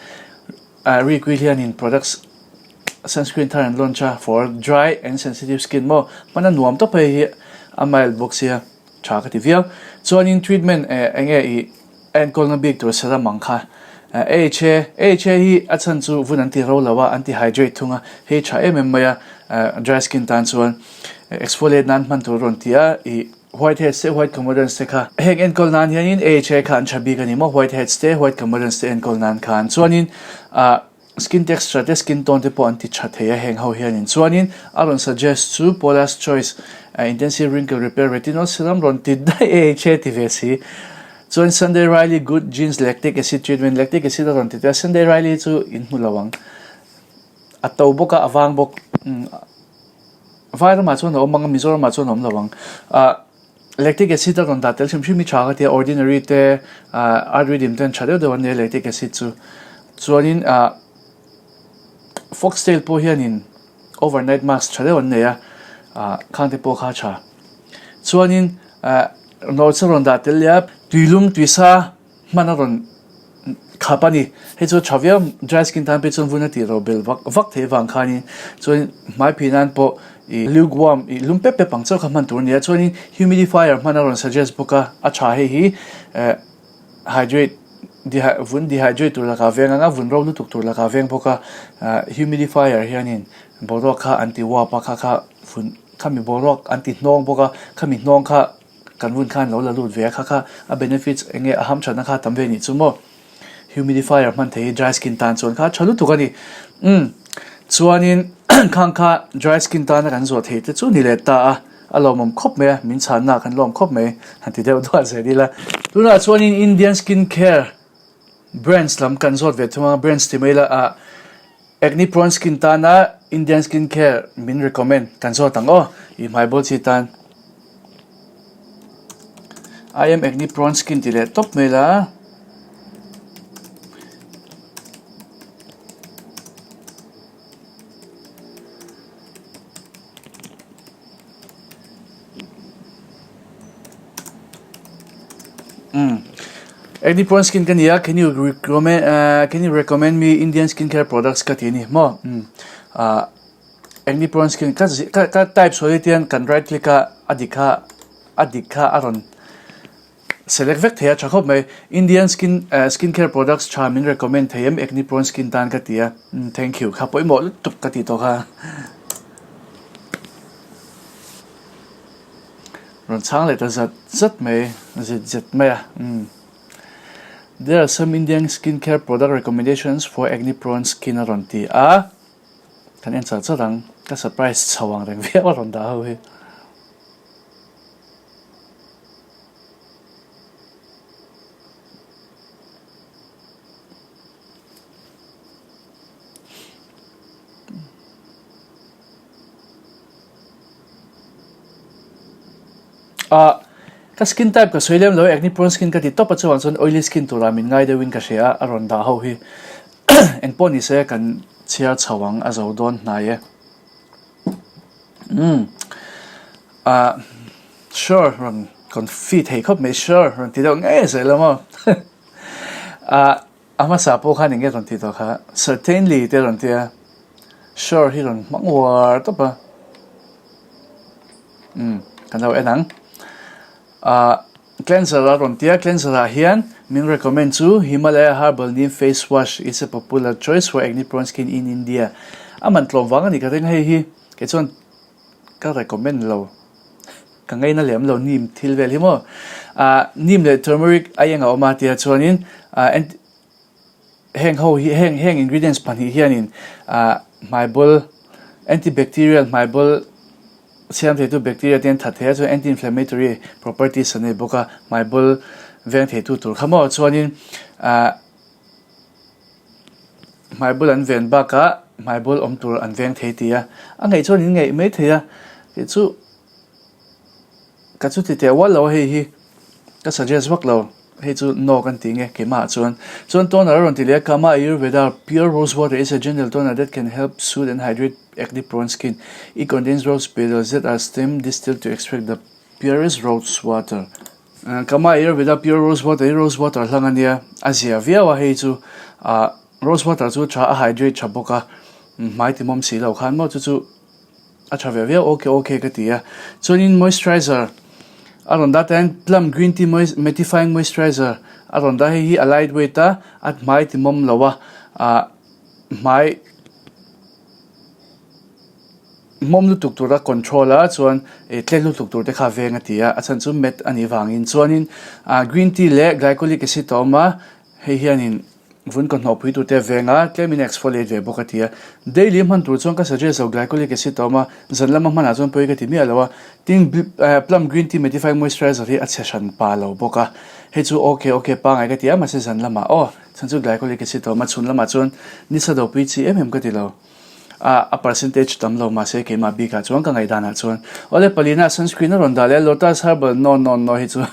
Requil hianin products sunscreen thar an launch a for dry and sensitive skin maw hman a nuam tawp hei hi a mild bawk sia tha ka ti viau. Chuanin treatment eng nge ih a enkawlna bik tur serum ang kha AHA AHA hi a chhan chu vun an ti ro lo a an ti hydrate thung a hei tha em em mai a dry skin tan chuan exfoliate nan hman tur a rawn ti a ih White heads te white comedians te kha heng enkawl nan hianin AHA kha an tha bik a ni maw white heads te white comedians te enkawl nan khan chuanin ah skin texture te skin tone te pawh an ti tha thei a heng ho hianin chuanin a rawn suggest chu Paula's Choice intensive wrinkle repair retinol serum rawn ti daih AHA ti ve si chuan Sunday Riley good genes lactic acid treatment lactic acid a rawn ti tel a Sunday Riley chu in hmu lo ang a to bawk a a vang bawk. Vai ramah chuan a awm ang a, Mizoramah chuan a awm lo ang. Ah lactic acid a rawn dah tel hrim hrim hi tha ka ti a, ordinary te ah art reading ten tha deuh deuh an nia lactic acid chu. Chuanin ah foxtail pawh hianin overnight mask tha deuh an nei a, ah khang te pawh kha a tha. Chuanin ah notes a rawn dah tel leh a, tuilum tuisa hman a rawn khap a ni. Hei chu tha viau dry skin tan phei chuan vun a tih ro bel vak vak theih avang khanin chuan hmai phih nan pawh ih lukewarm ih lum pep pep ang chauh kha hman tur a ni a. Chuanin humidifier hman a rawn suggest bawk a, a tha hei hi eh hydrate vun dehydrate tur lakah veng anga vun ro lutuk tur lakah veng bawk a. Ah humidifier hianin boruak kha an ti uap a kha kha vun khami boruak an ti hnawng bawk a khami hnawng kha Kan vun khan lo la lut ve a kha kha a benefits eng nge a hamthatna kha tam ve nih chu maw. Humidifier hman thei hi dry skin tan chuan kha tha lutuk a ni. Umm chuanin khang kha dry skin tana kan zawh theih te chu ni leh ta a, a lawmawm khawp mai a, min chhanna kan lawm khawp mai han ti deuh duah zel ila. Tunah chuanin Indian skin care brands lam kan zawt ve thung a, brands ti mai ila ah Acne prone skin tana Indian skin care min recommend kan zawt ang aw i hmai bawl chi tan. I am acne prone skin ti leh tawp mai la. Umm Acne prone skin ka nia can you recommend ah can you recommend me Indian skin care products ka ti a ni maw umm ah acne prone skin ka ka ka type sawi atiang kan right click a a dik kha a dik kha a rawn select vek thei a tha khawp mai Indian skin ah skin care products tha min recommend thei em acne prone skin tan ka ti a umm thank you kha pawimawh lutuk ka ti tawh kha. Rawn chhang leh ta zat zat mai, zet zet mai a, umm. There are some Indian skin care product recommendations for acne prone skin a rawn ti a, kan en char char ang, ka surprise chho ang reng viau a rawn dah ho hi. Ah ka skin type ka sawi lem lo acne prone skin ka ti tawp a chuan chuan oily skin tura min ngai deuhin ka hria a a rawn dah ho hi engpawh ni se kan chhiar chho ang a zo dawn hnai e umm ah sure rawn confi thei khawp mai sure rawn ti deuh ngei zel a maw ah. A hmasa pawh khan enge rawn ti tawh kha certainly te rawn tia sure hi rawn hmang uar tawp a umm kan lo en ang ah Cleanser a rawn ti a, cleanser ah hian min recommend chu Himalaya Herbal Neem Face Wash is a popular choice for acne prone skin in India. A man tlawm vang a ni ka ring hei hi kei chuan ka recommend lo ka ngaina lem lo neem thil vel hi maw. Ah neem leh turmeric a eng a awm a tia chuanin ah heng ho hi heng heng ingredients pahnih hianin ah hmaibawl antibacterial hmaibawl Siam theitu bacteria te an that thei a, chuan anti-inflammatory properties a nei bawk a, hmaibawl veng theitu tur kha maw chuanin ahh hmaibawl an ven bakah hmaibawl awm tur an veng thei ti a, a ngaih chuan in ngaih mai thei a, tih chu ka chu ti teh ual lo a hei hi ka suggest vak lo. Hei chu no kan tih nge keimah ah chuan. Chuan toner a rawn ti leh a, Kama Ayurveda pure rose water is a gentle toner that can help soothe and hydrate acne prone skin. It contains rose petals that are steam distilled to extract the purest rose water. Kama Ayurveda pure rose water hi rose water hlang a nia, a zia viau a hei chu. Ah rose water chu tha a hydrate tha bawk a, hmai timawm si lo khan maw chu chu. A tha ve viau ok ok ka ti a. Chuanin moisturizer a rawn dah ta hian plum green tea mattifying moisturizer a rawn dah hei hi a light weight a, a hmai ti mawm lo a, ah hmai mawm lutuk tura control a chuan ih tle lutuk tur te kha veng a ti a, a chhan chu matte a nih vangin chuanin ah green tea leh glycolic acid a awm a hei hianin. Vun ka hnawhpui tur te veng a, tlem in exfoliate ve bawk a ti a. Daily hman tur chuan ka suggest lo, glycolic acid a awm a, zan lama hmanah chuan pawi ka ti miah lo a. Tin, plum green tea mattifying moisturizer hi a chhe hran pa lo bawk a. Hei chu ok ok pangai ka ti a, mahse zan lamah aw, chhan chu glycolic acid a awm a, chhun lamah chuan nisa dopui chi em em ka ti lo. A a percentage tam lo mahse keimah bikah chuan ka ngaihdanah chuan awle palina sunscreen a rawn dah leh a Lotus Herbal no no no hi chu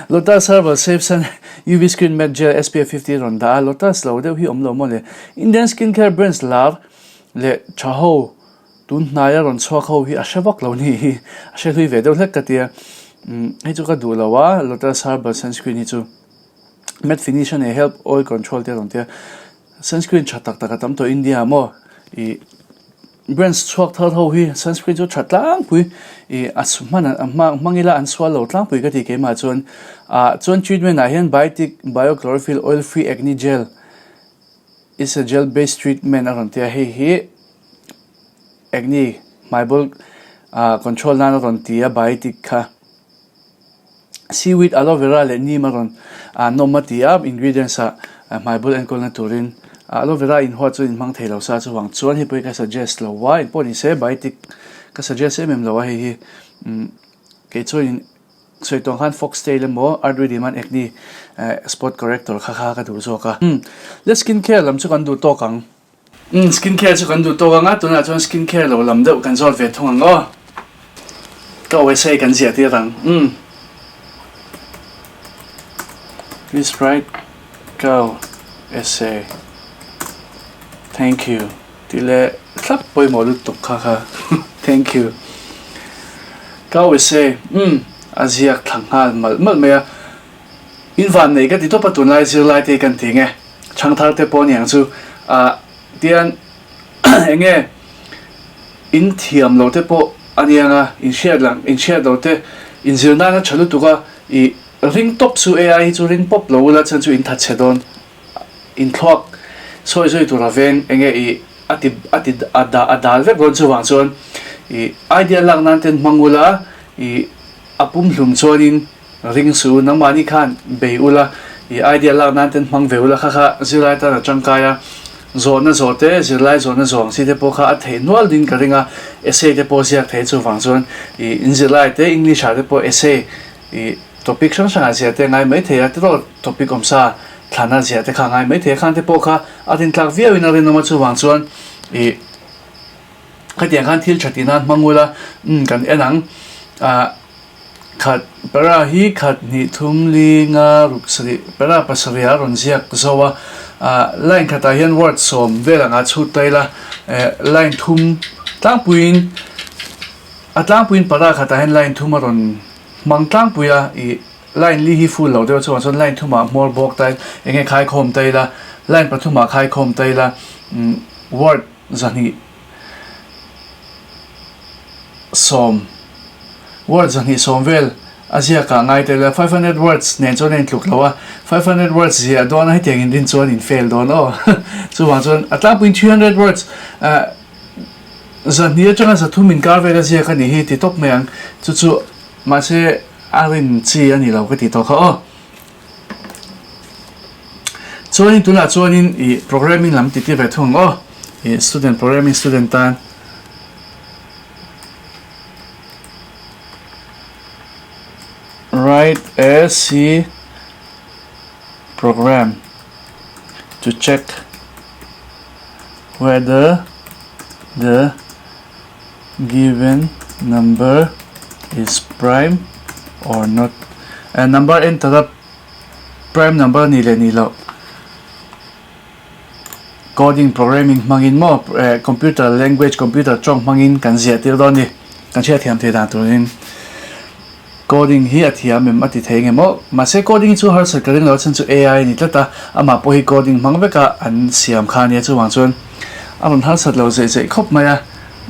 Lotus Herbal Safe Sun UV Screen Matte Gel SPF 50 a rawn dah a Lotus lo deuh hi awm lo maw le Indian skin care brands lar leh tha ho tun hnaia rawn chhuak ho hi a hre vak lo ni hi a hre hlui ve deuh hlek ka tia umm hei chu ka duh lo a Lotus Herbal sunscreen hi chu matte finish a nei help oil control te a rawn tia. Sunscreen tha tak tak a tam tawh India ah maw ih brands chhuak thar ho hi sunscreen chu tha tlangpui ih a hman a hmang ila an sual lo tlangpui ka ti keimah chuan ah chuan treatment ah hian biotic bio chlorophyll oil free acne gel is a gel based treatment a rawn ti a hei hi acne hmaibawl ah control nan a rawn ti a biotic kha. Seaweed, aloe vera leh neem a rawn nawm a ti a, ingredients ah hmai bul enkawlna turin aloe vera inhuat chu inhmang thei lo sa chuvang chuan hei pawh hi ka suggest lo a, engpawh ni se biotic ka suggest em em lo a hei hi kei chuan sawi tawng khan foxtail emaw arthritis man acne spot corrector kha kha ka duh zawk a. Le skin care lam chu kan duh tawk ang. Umm skin care chu kan duh tawk ang a, tunah chuan skin care lo lam deuh kan zawt ve thung ang aw. Ka OSA kan ziah tir ang. Umm. Please write ka essay. Thank you. Tih leh thlap pawimawh lutuk kha kha. Thank you. Ka essay. Umm. A ziak thla nghal malh malh mai a. In van nei ka ti tawp a tunlai zirlai te kan ti nge chhangthar te pawh aniang chu ah tian enge in thiam lo te pawh aniang a in hriat lang in hriat lo te in zir nan a tha lutuk a ih ring tawp chu AI hi chu ring pawp lo ula chuan chu in that chhe dawn in thluak sawi zui tur a veng enge ih a ti a ti a dah a dal vek dawn chuvang chuan ih idea lak nan ten hmang ula ih a pumhlum chuanin. Ring su, nangmahni khan bei ula, i idea lak nan ten hmang ve ula kha kha zirlai tan a tangkai a, zawhna zawh te, zirlai zawhna zawh ang chi te pawh kha a theih nual ding ka ring a, essay te pawh ziak thei chuvang chuan i in zirlai te English ah te pawh essay i topic hrang hrang ah ziah te a ngai mai thei a, tiraw topic awmsa thlana ziah te kha a ngai mai thei a, khang te pawh kha a rintlak viau in a rinawm a chuvang chuan i khatiang khan thil tha tih nan hmang ula umm kan en ang ah. Khat para hi khat hnih thum li nga ruk sarih para pasarih a rawn ziak zo a, ah line khatah hian word sawm vel anga chhut ta ila eh line thum tlangpuiin a tlangpuiin para khatah hian line thum a rawn hmang tlangpui a ih line li hi full lo deuh chuan chuan line thumah hmawr bawk ta eng nge khaikhawm ta ila line pathumah khaikhawm ta ila umm word zahnih 20 word 220 vel A ziakah ngai tel a, 500 words nen chuan a intluk lo a, 500 words ziah dawn a hetiang in rin chuan in fail dawn aw. Chuvang chuan a tlangpuiin 300 words zahnih atanga zathum inkar vel a ziak a nih hi ti tawp mai ang. Chu chu mahse a rin chi a ni lo ka ti tawh kha aw. Chuanin tunah chuanin ih programming lam ti ti ve thung ang aw. Ih student programming student tan. Write a C program to check whether the given number is prime or not. A number enter a prime number ni leh ni loh. Coding programming hmangin maw computer language computer tawng hmangin kan ziah tir dawn a ni. Kan hriat thiam thei dan turin coding hi a thiam em a ti thei nge maw? Mahse coding hi chu harsat ka ring lo a chhan chu AI a ni tlat a, amah pawh hi coding hmang veka an siam kha a nia chuvang chuan a rawn harsat lo zeih zeih khawp mai a.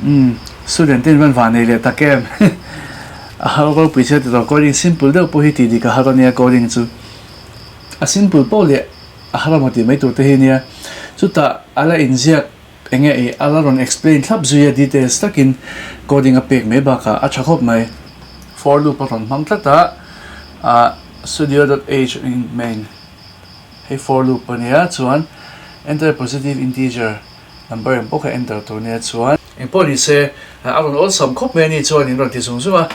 Umm student ten van van nei leh tak em? A har ropui sia ti tawh coding simple deuh pawh hi tih dik a har a nia coding chu a simple poh leh A har emaw tih mai tur te hi nia. Chutah a la inziak eng nge ih a la rawn explain thlap zui a details takin coding a pek mai bakah a tha khawp mai. For loop a rawn hmang tlat a, ah studio dot h in main hei for loop a nia chuan enter positive integer number eng pawh kha enter tur nia chuan. Engpawh ni se a rawn awlsam khawp mai a ni chuan in rawn ti zung zung a,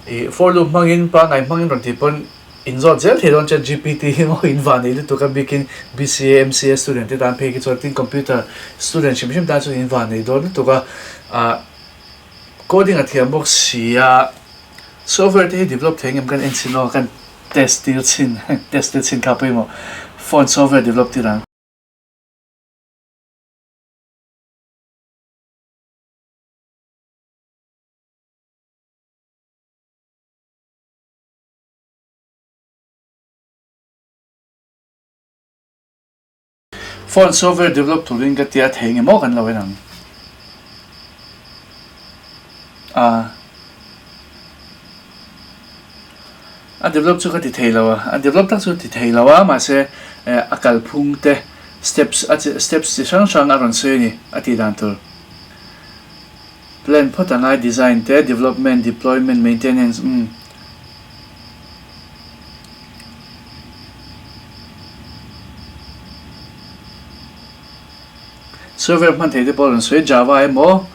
ih for loop hmangin pangngai hmangin rawn ti pawn In zawt zel thei dawn chat GPT hi maw in van nei lutuk a bikin BCA, MCA student te tan phei khi chuan tin computer student hrim hrim tan chuan in van nei dawn lutuk a ah coding a thiam bawk si a software te hi develop thei engem kan en chhin aw kan test tir chhin test tir chhin kha pawimawh phone software develop tir ang. Phone software develop turin ka tia thei nge maw kan lo en ang. A a develop chu ka ti thei lo a, a develop tak chu ti thei lo a mahse a kalphung te steps a steps chi hrang hrang a rawn sawi a ni a tih dan tur. Plan phawt a ngai design te development deployment maintenance umm. Server hman thei te pawh rawn sawi java emaw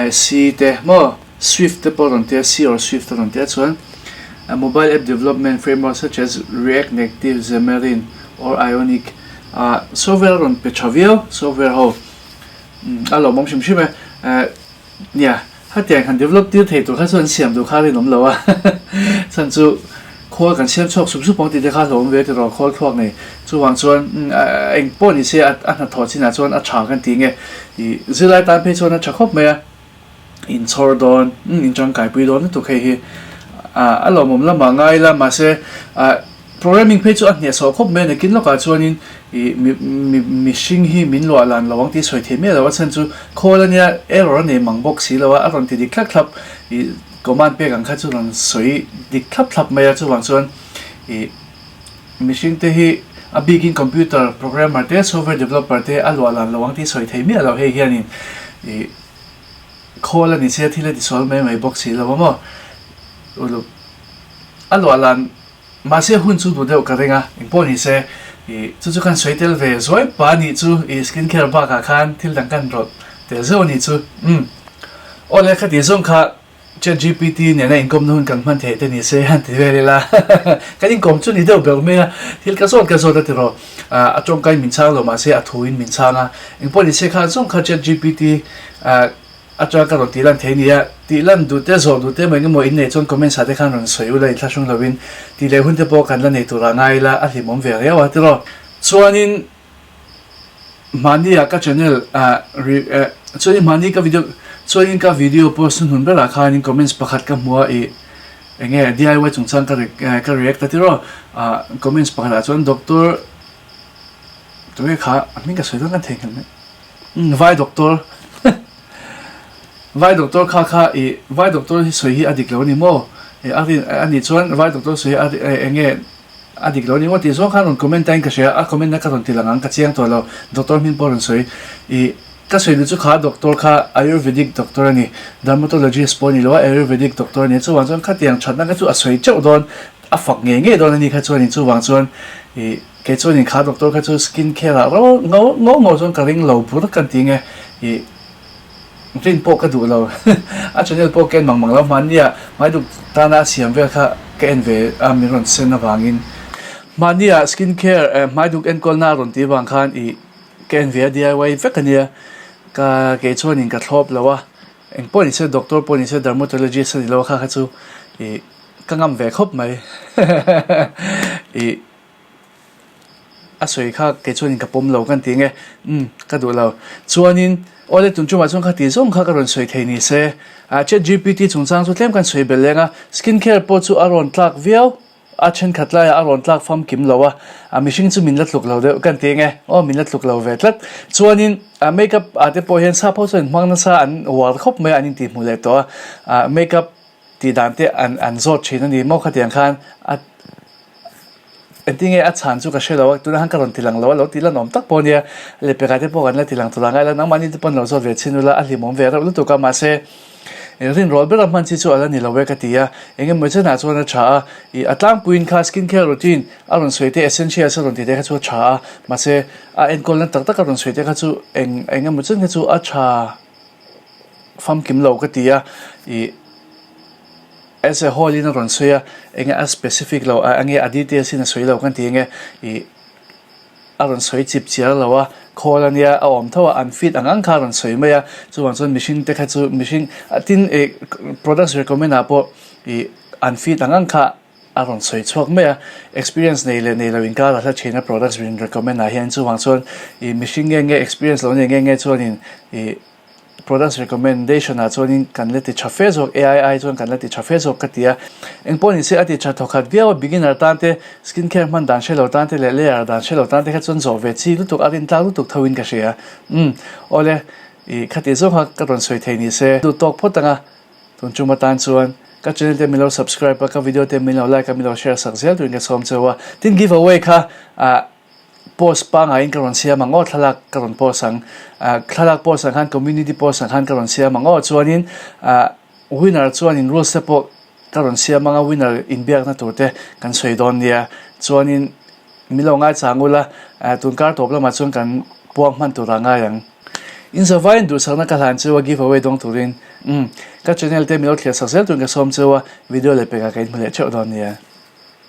C te maw swift te pawh rawn tia C or swift te rawn tia chuan mobile app development framework such as react native xamarin or ionic ah software a rawn pe tha viau software ho. A lawmawm hrim hrim e. Nia, hetiang han develop tir thei tur kha chuan siam duh kha rinawm lo a. Chhan chu khawl kan siam chhuak sup sup ang tih te kha hlawm ve tiraw khawl thluak nei. Chuvang chuan eng pawh ni se a hnathawh chinah chuan a tha kan ti nge. Ih zirlai tan phei chuan a tha khawp mai a. Inchhawr dawn, intangkaipui dawn lutuk hei hi. A lawmawm lamah ngai ila mahse Programming phei chu a hnehsawh khawp mai a, nakin lawkah chuanin ih mi mi mihring hi min luah lan lo ang tih sawi thei miah lo a chhan chu khawl a nia error a nei mang bawk si lo a, a rawn ti dik thlap thlap ih command pek ang kha chu rawn sawi dik thlap thlap mai a, chuvang chuan ih mihring te hi a bikin computer programmer te software developer te a luah lan lo ang tih sawi thei miah lo hei hianin ih khawl a ni sia thil a ti sual mai mai bawk si lo a maw uluk a luah lan. Mahse hun chu duh deuh ka ring a, engpawh ni se ih chu chu kan sawi tel ve zuai pa nih chu ih skin care bakah khan thil dang kan rawlh tel zeuh a nih chu umm. Awle khati zawng kha chat GPT nena inkawmna hun kan hman theih te ni se han ti vel ila kan inkawm chu ni deuh ber mai a, thil ka zawt ka zawt a ti rawh a tawngkain min chhang lo mahse a thuin min chhang a, engpawh ni se kha zawng kha chat GPT ah A chuan ka rawn tih lan thei nia, tih lan duh te zawh duh te emaw engemaw in neih chuan comments ah te khan rawn sawi ula inthlahrung lo in tih leh hun te pawh kan la nei tur ah ngai ila a hlimawm ve riau a tiraw. Chuanin mahni ah ka channel ah chuanin mahni ka video chuanin ka video post hnuhnun berah khanin comments pakhat ka hmu a ih enge DIY chungchang ka ka react a tiraw ah comments pakhat ah chuan doctor tunge kha a hming ka sawi dawn kan theihnghilh mai. Vai doctor Vai doctor kha kha i vai doctor hi sawi hi a dik lo a ni maw? A rin a nih chuan vai doctor sawi a eng nge a dik lo a ni maw tih zawng khan rawn comment a in ka hria a comment na ka rawn ti lang ang ka chiang tawh lo doctor hming pawh rawn sawi ih ka sawi duh chu kha doctor kha ayurvedic doctor a ni dermatologist pawh a ni lo a ayurvedic doctor a ni a chuvang chuan khatiang thatna kha chu a sawi teuh dawn a fak ngei ngei dawn a ni kha chuan chuvang chuan ih kei chuan in kha doctor kha chu skin care ah ro ngau ngau ngau chuan ka ring lo bur kan ti nge ih Rin pawh ka duh lo. A channel pawh ka en mang mang lo. Hmania hmaiduk tana a siam vel kha ka en ve a min rawn sen avangin. Hmania skin care hmaiduk enkawlna a rawn tih avang khan ih ka en ve a DIY vek a nia. Ka kei chuanin ka thlawp lo a. Eng pawh ni se doctor pawh ni se dermatologist a ni lo a kha kha chu ih ka ngam ve khawp mai. Ih. A sawi kha kei chuanin ka pawm lo kan ti nge umm ka duh lo. Chuanin awle tun tumah chuan kha ti zawng kha ka rawn sawi thei ni se. Ah chat gpt chungchang chu tlem kan sawi belh leng a, skin care pawh chu a rawn tlak viau a thenkhat laiah a rawn tlak famkim lo a, a mihring chu min la tluk lo deuh kan ti nge aw min la tluk lo ve tlat. Chuanin ah makeup ah te pawh hian sap ho chuan hmang nasa an uar khawp mai a an intihhmuh leh tawh a, ah makeup tih dan te an an zawt thin a ni maw khatiang khan a Engtinge a chhan chu ka hre lo a, tunah khan ka rawn ti lang lo a, lo ti la nuam tak pawh a nia, lehpekah te pawh kan la ti lang tur a ngai la, nangmahni te pawn lo zawt ve chhin ula, a hlimawm ve reuh lutuk a, mahse rinrawl bera hman chi chu a la ni lo e ka ti a, eng emaw chenah chuan a tha a, ih a tlangpuiin kha skin care routine a rawn sawi te, essentials a rawn ti te kha chu a tha a, mahse a enkawlna tak tak a rawn sawi te kha chu eng eng emaw chen kha chu a tha famkim lo ka ti a, ih. As a whole in a rawn sawi a, enge a specific lo a enge a details in a sawi lo kan ti enge ih a rawn sawi chip chiar lo a, khawl a nia a awm tho a an fit ang ang kha a rawn sawi mai a, chuvang chuan mihring te kha chu mihring tin ih products recommend ah pawh ih an fit ang ang kha a rawn sawi chhuak mai a, experience nei leh nei lo inkar a hla thin a products min recommend ah hian chuvang chuan ih mihring nge nge experience lo nei nge nge chuanin ih. Products recommendation ah chuanin kan la ti tha fe zawk, AI ai chuan kan la ti tha fe zawk ka ti a. Engpawh ni se a ti tha thawkhat viau a, beginner tan te, skin care hman dan hre lo tan te leh layer dan hre lo tan te kha chuan zawh ve chi lutuk a rintlak lutuk tho in ka hria. Umm, awle, ih khati zawng kha ka rawn sawi thei ni se. Duh tawk phawt ang a, tun chuma tan chuan ka channel te min lo subscribe a, ka video te min lo like a, min lo share sak zel turin ka sawm cheu a. Tin giveaway kha ah. Post pangaiin ka rawn siam ang aw, thlalak ka rawn post ang. Ah thlalak post ang khan community post ang khan ka rawn siam ang aw. Chuanin ah winner chuanin rules te pawh ka rawn siam ang a, winner inbiakna tur te kan sawi dawn nia. Chuanin min lo ngaichang ula, ah tun kar tawp lamah chuan kan puang hman tur ah ngai ang. In zavaiin duhsakna ka hlan cheu a give away dawng turin umm ka channel te min lo thliah sak zel turin ka sawm cheu a, video leh pekah ka inhmu leh theuh dawn nia.